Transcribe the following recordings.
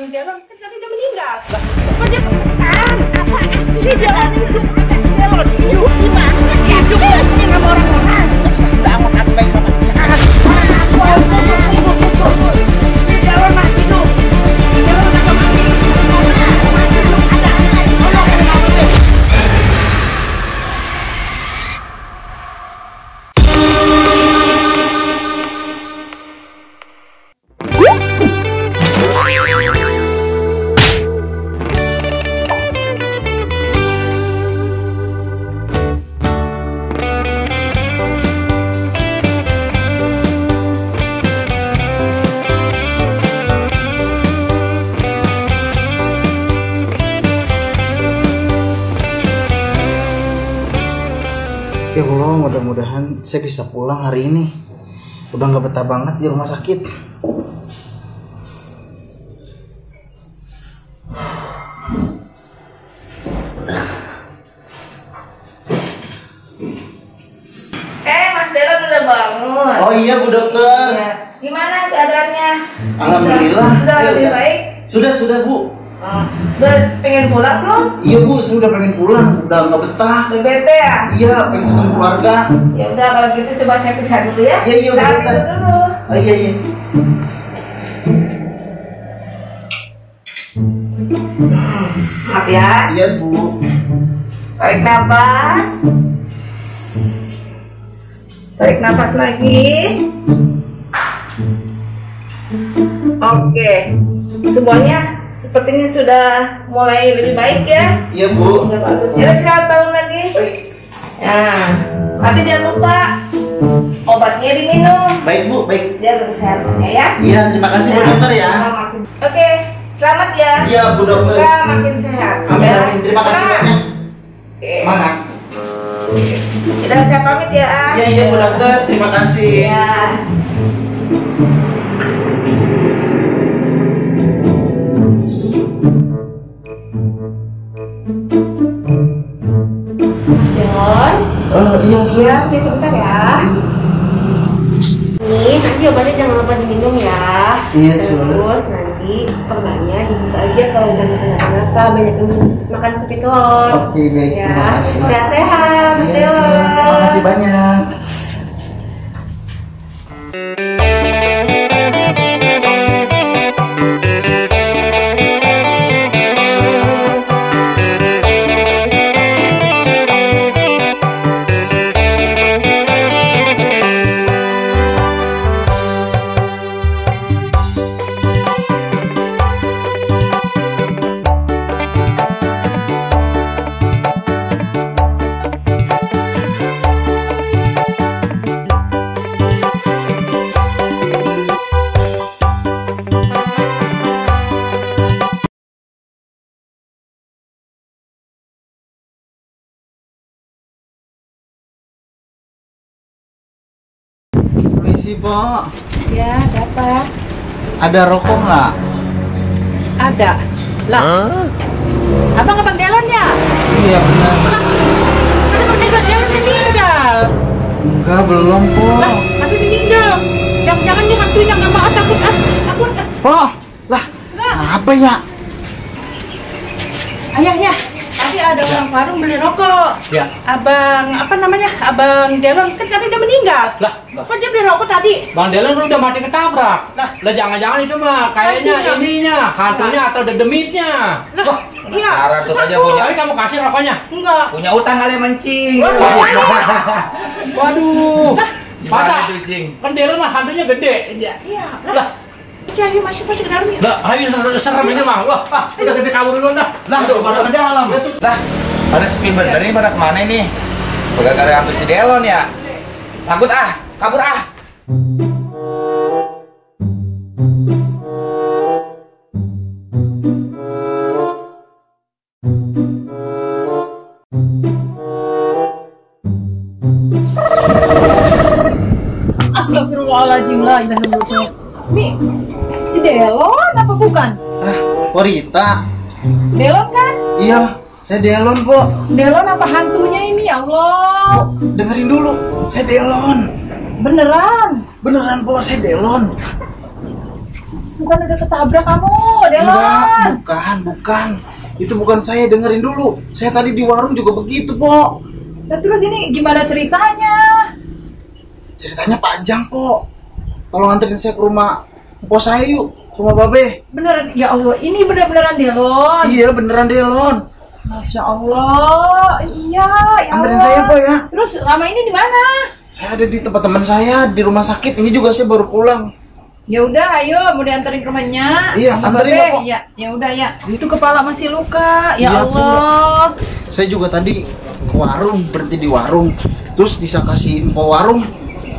abang Delon kan tadi udah meninggal. Kok dia kebukaan? Apaan sih Delon hidup? Delon hidup gimana? Hidup ini sama orang-orang. Bangun aku baik sama si si Delon masih hidup. Si Delon udah mati. Masih hidup ada. Tolong kenapa sih? Ya Allah, mudah-mudahan saya bisa pulang hari ini. Udah nggak betah banget di rumah sakit. Mas Delon udah bangun. Oh iya Bu Dokter. Ya. Gimana keadaannya? Alhamdulillah. Sudah lebih baik? Sudah Bu. Udah pengen pulang belum? Iya Bu, saya udah pengen pulang. Udah nggak betah. Udah bete ya? Iya, pengen ketemu keluarga. Ya udah kalau gitu coba saya periksa dulu ya. Iya, Kita Bu ambil Dokter. dulu. Oh iya. Maaf ya. Iya Bu. Tarik nafas. Tarik nafas lagi. Oke. Semuanya sepertinya sudah mulai lebih baik ya. Iya Bu. Udah bagus. Ya sekarang bangun lagi. Nah, nanti jangan lupa obatnya diminum. Baik Bu, baik. Biar kesehatannya ya. Iya, terima kasih Bu Dokter ya. Oke, selamat ya. Iya Bu Dokter. Semoga makin sehat. Amin ya. amin. Terima kasih Semangat. banyak. Oke. Semangat. Kita saya pamit ya. Iya Bu Dokter. Terima kasih. Ya. Mas Delon, Oh iya, ya, sebentar ya. Nih, nanti obatnya jangan lupa diminum ya. Iya, Terus nanti pernahnya dibuka aja kalau udah kenapa-kenapa, banyak makan putih telur. Oke, baik. Ya, Terima kasih. sehat-sehat, Mas Iya, Delon. terima kasih banyak. Permisi, Pak. Ya, ada apa? Ada rokok nggak? Ada. Lah, abang Delon ya? Iya benar. Abang Delon meninggal. Enggak, belum kok. Lah, tapi meninggal. Jangan-jangan dia hantuin yang nggak mau takut. Pak, lah, apa ya? Ayah ya, tadi ada orang warung beli rokok. Ya. Abang, apa namanya? Abang Delon kan tadi udah meninggal. Lah, Kok dia beli rokok tadi? Bang Delon udah mati ketabrak. Lah. Jangan-jangan itu mah kayaknya Hantunya. ininya, hantunya atau demitnya. Lah, Wah, iya. Sarah tuh aja Takut. punya. tapi kamu kasih rokoknya. Enggak. Punya utang kali mancing. Waduh. Masa? Gimana tuh, Cing? Kan Delon mah hantunya gede. Iya, Lah, lah. Jadi masih ke dalam ya. lah, ayo serem ini mah. Wah, udah kita kabur dulu dah. Lah, pada ke dalam. Lah, pada sepi bener ini pada kemana ini? Gara-gara hantu si Delon ya? Takut ah, kabur ah. Astagfirullahaladzim, la ilaha illallah. Nih, si Delon apa bukan? Kok Rita? Delon kan? Iya, saya Delon, Pok. Delon apa hantunya ini, ya Allah? Pok, dengerin dulu. Saya Delon. Beneran? Beneran, Pok, saya Delon. bukan udah ketabrak kamu, Delon. Enggak, bukan. Itu bukan saya, dengerin dulu. Saya tadi di warung juga begitu, Po. Nah, terus ini gimana ceritanya? Ceritanya panjang, Po. Tolong anterin saya ke rumah Po saya yuk, ke rumah Babe. Beneran, ya Allah, ini bener-beneran Delon. Iya, beneran Delon. Masya Allah, iya, ya Anterin Allah. saya, Po ya. Terus lama ini di mana? Saya ada di tempat teman saya di rumah sakit. Ini juga saya baru pulang. Ya udah, ayo mau dianterin ke rumahnya. Iya, Sama anterin Babe. ya, Pok. Iya, ya udah ya. Itu kepala masih luka. Ya Iya, Allah. Saya juga tadi ke warung, berhenti di warung. Terus disangkasiin Po warung,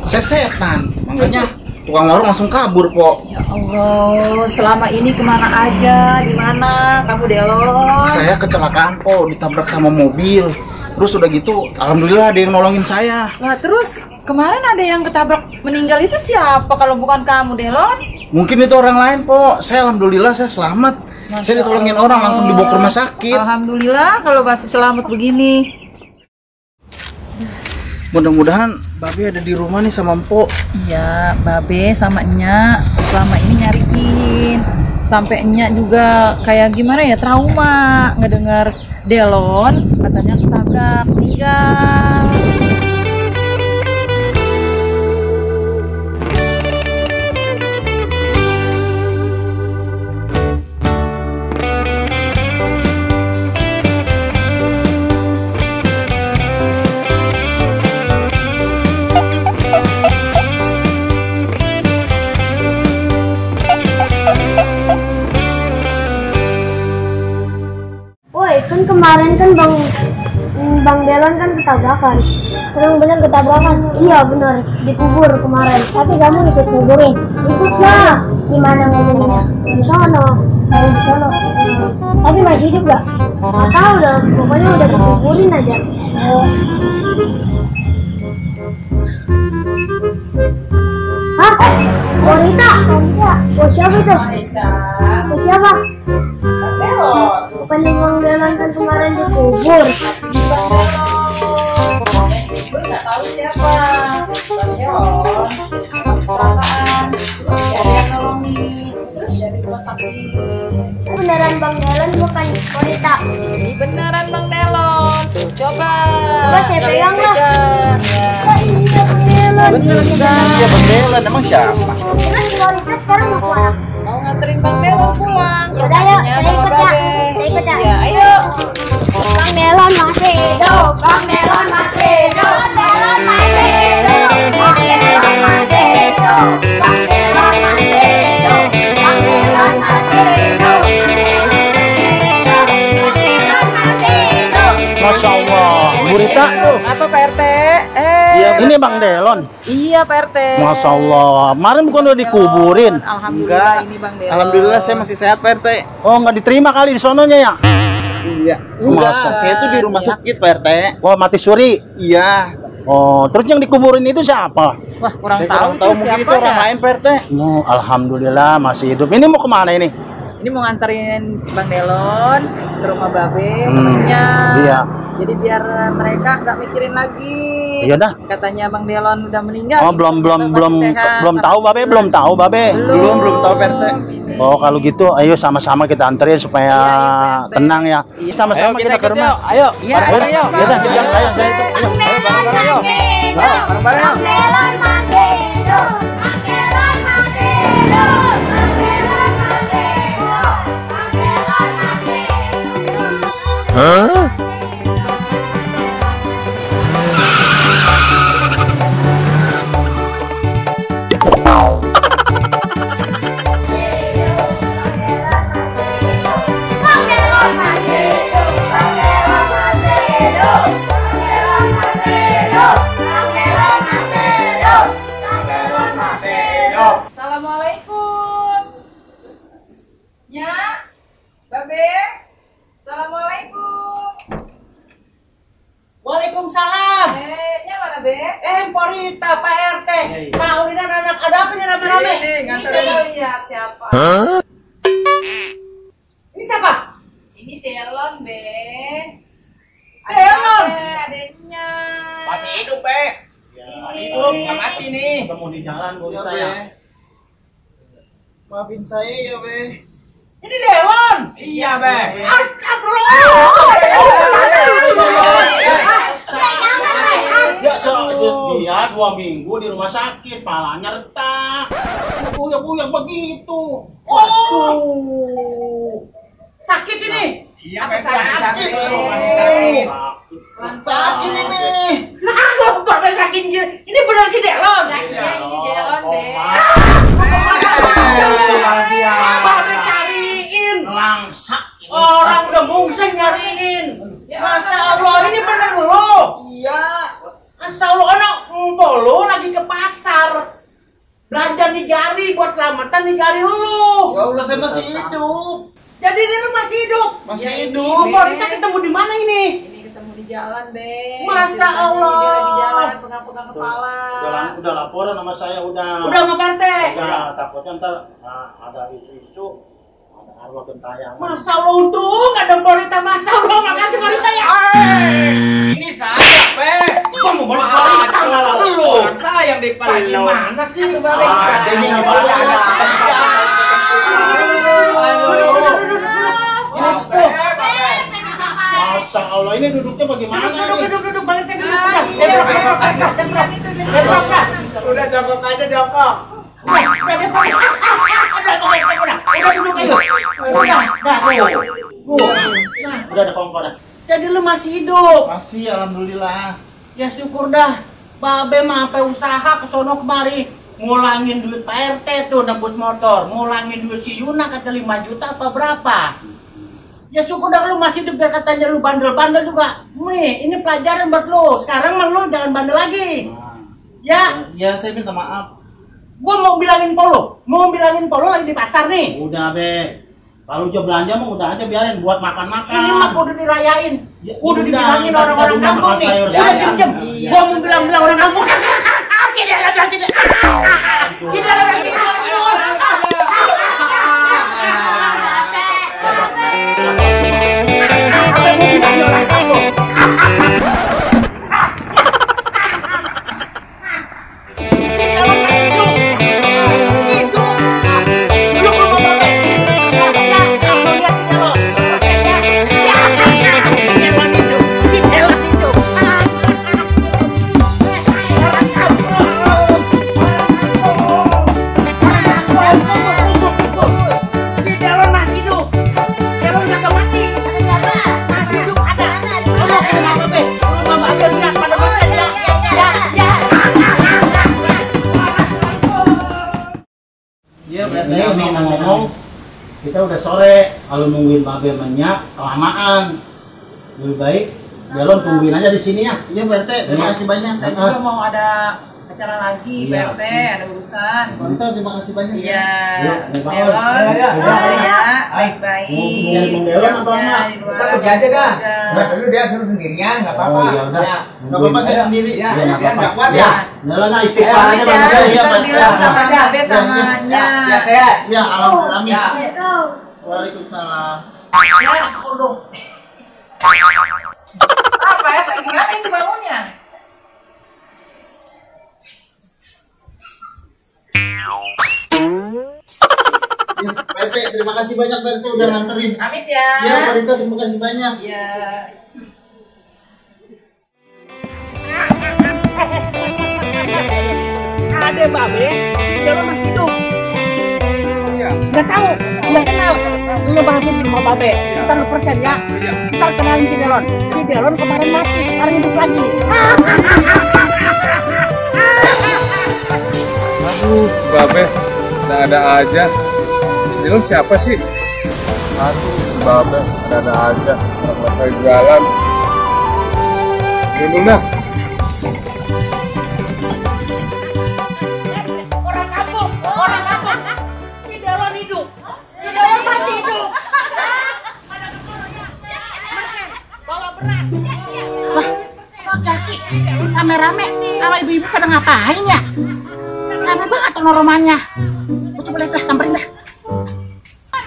saya setan. Makanya tukang warung langsung kabur, Po. Ya Allah, selama ini kemana aja? Di mana kamu, Delon? Saya kecelakaan, Po, ditabrak sama mobil. Terus udah gitu, alhamdulillah ada yang nolongin saya. Lah terus kemarin ada yang ketabrak meninggal itu siapa kalau bukan kamu, Delon? Mungkin itu orang lain, Po. Saya alhamdulillah saya selamat. Saya ditolongin orang langsung dibawa ke rumah sakit. Alhamdulillah kalau masih selamat begini. Mudah-mudahan Babe ada di rumah nih sama Empo. Iya, Babe sama Nya selama ini nyariin. Sampai Nya juga kayak gimana ya, trauma ngedengar Delon katanya ketabrak meninggal. Woi, kan kemarin kan Bang Delon kan ketabrakan. Memang bener ketabrakan? Iya bener, dikubur kemarin. Tapi kamu ikut kuburin? Ikut lah. Gimana ngomongnya? Di sono. Di sono. Tapi masih hidup gak? Gak tahu dah. Pokoknya udah dikuburin aja. Hah? Wanita? Oh siapa itu? Oh siapa? Bukan yang Bang Delon kan kemarin dikubur. Nggak tahu siapa. Bang Delon kecelakaan. Ada yang nolongin. Terus dari rumah sakit. Beneran Bang Delon bukan wanita. Ini beneran Bang Delon. Tuh coba. Coba saya pegang lah. Ya. Iya Bang Delon. Bener juga. Iya Bang Delon, emang siapa? Terus wanita sekarang mau kemana? Mau nganterin Bang Delon pulang. Yaudah yuk, Katanya saya sama ikut ya. Babe. Saya ikut ya. Ya, ayo. Bang Delon masih hidup. Bang Delon masih hidup. Bang Delon masih hidup. Bang Delon masih hidup. Bang Delon masih hidup. Bang Delon masih hidup. Masya Allah. Bu Rita tuh. Apa Pak RT? Ini Bang Delon. Iya Pak RT. Masya Allah. Kemarin bukan udah dikuburin. Alhamdulillah ini Bang Delon. Alhamdulillah saya masih sehat, Pak RT. Oh, nggak diterima kali di sononya ya? Iya. Enggak, Saya tuh di rumah sakit, Pak RT. Oh, mati suri. Iya. Oh, terus yang dikuburin itu siapa? Wah, kurang Saya tahu kurang tahu itu mungkin siapa itu orang ya? lain, Pak RT. Oh, alhamdulillah masih hidup. Ini mau kemana ini? Ini mau nganterin Bang Delon ke rumah Babe Hmm, temennya. iya. Jadi biar mereka nggak mikirin lagi. Iya dah. Katanya Bang Delon udah meninggal. Oh, belum tahu Babe, belum tahu Babe. Belum tahu, Pak RT. Ini. Oh, kalau gitu ayo sama-sama kita anterin supaya Iya, Pak RT. tenang ya. Iya. Sama-sama kita ke rumah. Ayo. Iya, ayo. Ya dah, kita ayo saya itu. Ayo, bareng-bareng ayo. Bareng-bareng. Bang Delon masih hidup. Bang Delon masih hidup. Bang Delon masih hidup. Bang Delon masih hidup. Bang Delon masih hidup. Bang Delon masih hidup. Bang Delon masih hidup. Bang Delon masih hidup. Bang Delon masih hidup. Assalamualaikum. Ya, Babe. Assalamualaikum. Waalaikumsalam. Nya mana Be? Porita, Pak RT. Pak Udin anak ada apa nih rame-rame? Ini coba lihat siapa. Ini siapa? Ini Delon Be. Delon? Adeknya. Masih hidup, Be. Ini. Hidup, nggak mati nih. Ketemu di jalan, Bu Rita Iya, ya. Maafin saya ya, Be. Ini Delon. Iya, Be. Ya dia 2 minggu di rumah sakit, palanya retak. Buyang-buyang begitu. Sakit ini. Iya, Be. Sakit. Sakit ini. Nah, kok ada sakit gini? Ini benar si Delon. Iya, ini Delon, Be. Babe cariin. Langsak. Orang udah mungsing nyariin. Masya Allah, ini bener lo. Iya. Masya Allah, anak lo lagi ke pasar. Belanja nih gari buat selamatan nih gari lu. Ya Allah, saya masih hidup. Jadi ini lu masih hidup. Masih Ya, hidup. ini, Kok kita ketemu di mana ini? Ini ketemu di jalan, Be. Masya Ceritanya Allah. dia lagi jalan, pegang-pegang kepala. Udah laporan sama saya udah. Udah sama Pak RT. Udah, takutnya ntar ada isu-isu, ada arwah gentayangan. Masya Allah, untung ada Borita. Masya Allah, makasih Borita ya. Ini saya, Be. Kamu balik Borita lu. Orang saya yang dipanggil. Gimana sih? Ada nih nggak boleh. Masya Allah, ini duduknya bagaimana ini? Duduk, Bang RT duduk. Kasihan itu, Be. Udah jongkok aja, jongkok. Udah ada kompor dah. Jadi lu masih hidup. Masih, alhamdulillah. Ya syukur dah. Babe mah sampai usaha ke sono kemari. Ngulangin duit Pak RT tuh nembus motor. Ngulangin duit si Yuna kata 5 juta apa berapa. Ya syukur dah lu masih hidup, biar katanya lu bandel-bandel juga. Nih, ini pelajaran buat lu. Sekarang mah lu jangan bandel lagi. Ya, Ya, saya minta maaf. gua mau bilangin Polo. Lagi di pasar nih. Udah be, kalau dia belanja mah udah aja biarin buat makan-makan. Ini mah kudu dirayain. Kudu Udah, dibilangin udah, orang-orang udah, kampung makan nih. sayur. Sudah Ya, pinjem. iya. Gua mau bilang orang kampung. Iya, Pak RT. Ini ngomong-ngomong, kita udah sore, kalau nungguin babe menyak kelamaan. Lebih baik Delon tungguin aja di sini ya. Iya, Pak RT. Terima kasih banyak. Saya juga mau ada acara lagi, Iya. PRT, ada urusan. Bonita, terima kasih banyak. Iya, Yuk, Bang Delon, Bang. ya, Ya. baik-baik. Mau Bang Delon apa enggak? Di luar. Kita pergi aja dah. Udah. Udah dulu dia suruh sendirian, nggak apa-apa. Oh, ya udah. Nggak apa-apa, saya sendiri. Ya, Ya, nggak dia apa-apa. nggak kuat Ya. ya. Delon lah istighfar aja Ya, Bang. Iya, Iya, kita Pak. bilang sama Ya. Babe samanya. Ya, sehat. Ya, alhamdulillah. Amin. Ya. Waalaikumsalam. Ya, apa ya? Gimana ini bangunnya? Ya, Pak RT, terima kasih banyak Pak RT udah nganterin. Amit ya. Iya, Bonita, terima kasih banyak. Iya. Ada Babe, Delon masih hidup. Nggak tahu, nggak kenal. Lu bahasin sama Babe. Kita nggak percaya ya. Kita kenalin si Delon. Si Delon kemarin mati, sekarang hidup lagi. Aduh, Babe, ada aja. Ini lu siapa sih? Aduh, Babe, ada aja. Orang saya jualan. Dulu dah. Orang kampung. Si Delon hidup. Si Delon masih hidup. Bawa beras. Kok kaki rame-rame sama ibu-ibu pada ngapain ya? Rame banget romannya. Gue coba lihat dah, samperin dah.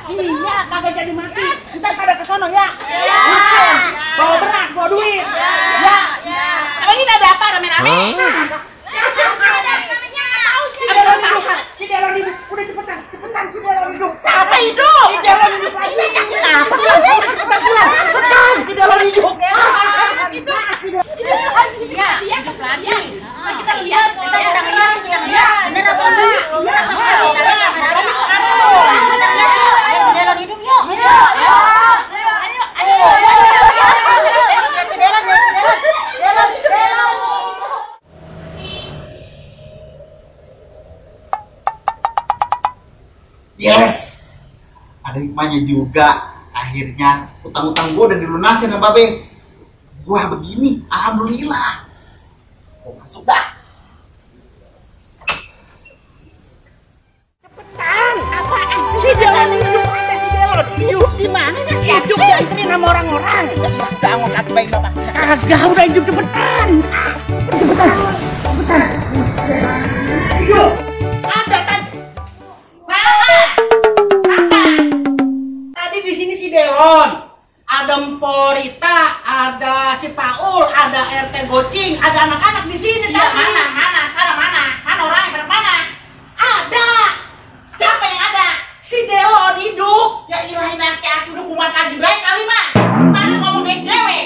Iya, kagak jadi mati. Ntar pada ke sono ya. Bukan. Bawa beras, bawa duit. Ya. Emang ini ada apa rame-rame? Si Delon hidup. Udah cepetan. Si Delon hikmahnya juga. Akhirnya utang-utang gue udah dilunasin sama Babe. Wah begini, alhamdulillah. Gue masuk dah. Cepetan, apaan sih jalan hidup ada di Delon? Hidup di mana? Hidup dianterin sama orang-orang. Udah anggot aku baik bapak. Kagak, udah hidup cepetan. Cepetan. Hidup. Ada tadi. Mana? Tadi di sini si Delon, ada Mporita, ada si Paul, ada RT Gocing, ada anak-anak di sini. Iya, mana? Sekarang mana? Mana orangnya? Mana? Ada. Siapa yang ada? Si Delon hidup. Ya ilahi nanti aku udah kumat lagi baik kali mah. Mana ngomong dewe?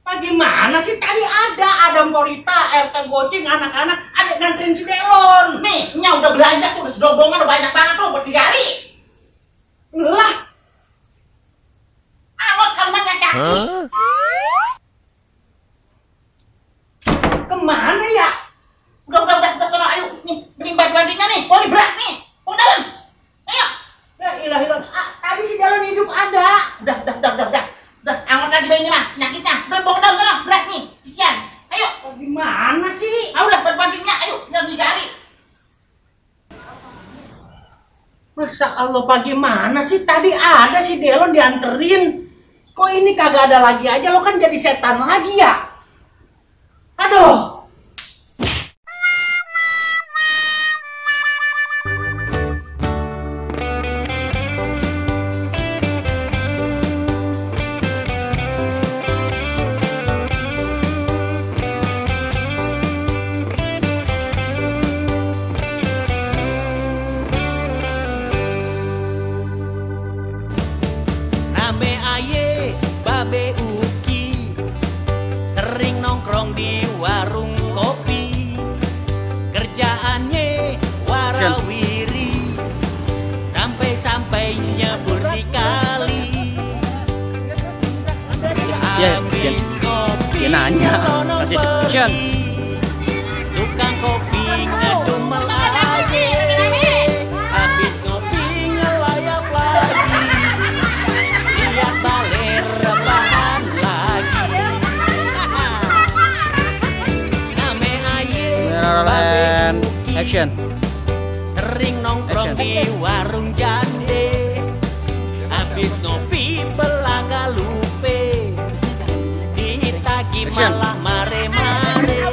Bagaimana sih tadi ada Mporita, RT Gocing, anak-anak, ada nganterin si Delon. Nih, nya udah belanja tuh, udah sedobongan udah banyak banget tuh buat 3 hari. Lah, Anggot kalimatnya kaki. kemana ya? Udah sono ayo nih, beli baju-bajunya nih. Oh, ini berat nih. Mau dalam. Ayo. Ya ilah. Tadi si Delon hidup ada. Udah, anggot lagi bayi ini mah, penyakitnya. Udah bawa ke dalam sana, berat nih. Cucian. Ayo. Gimana sih? Ah, udah baju-bajunya, ayo, udah 3 hari. Masa Allah, bagaimana sih? Tadi ada si Delon dianterin. Kok ini kagak ada lagi aja, lo kan jadi setan lagi ya? Aduh. Rame aye babe uki, sering nongkrong di warung kopi, kerjaannya warawiri, sampai nyebur di kali. Habis kopi dia nanya, nonton masih cepet. tukang kopi ngedumel aja, habis kopi ngelayap lagi, lihat baler rebahan lagi. Name aye babe uki, Action. sering nongkrong di warung jande, habis ngopi belaga lupe, ditagi malah mare-mare.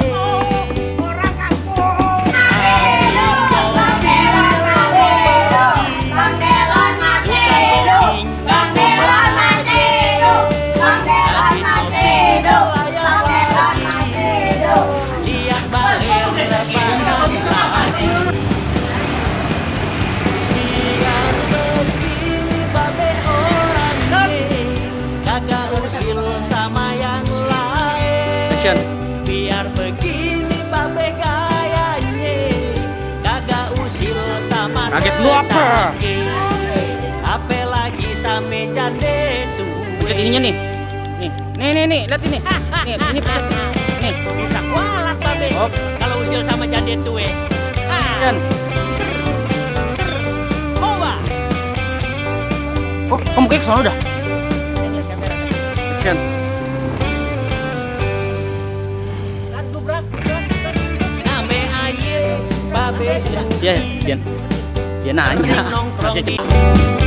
Biar begini babe gayanya, kagak usil sama Kaget lu apa? Ape lagi same jande tuh. Pencet ininya nih. Nih, lihat ini. Ini pencet nih. Bisa kualat babe. Oh. Kalau usil sama jande tuh Dan. Coba. Oh, kamu kayak kesana udah. Action. Name aye babe. Dia nanya. Masih cepet.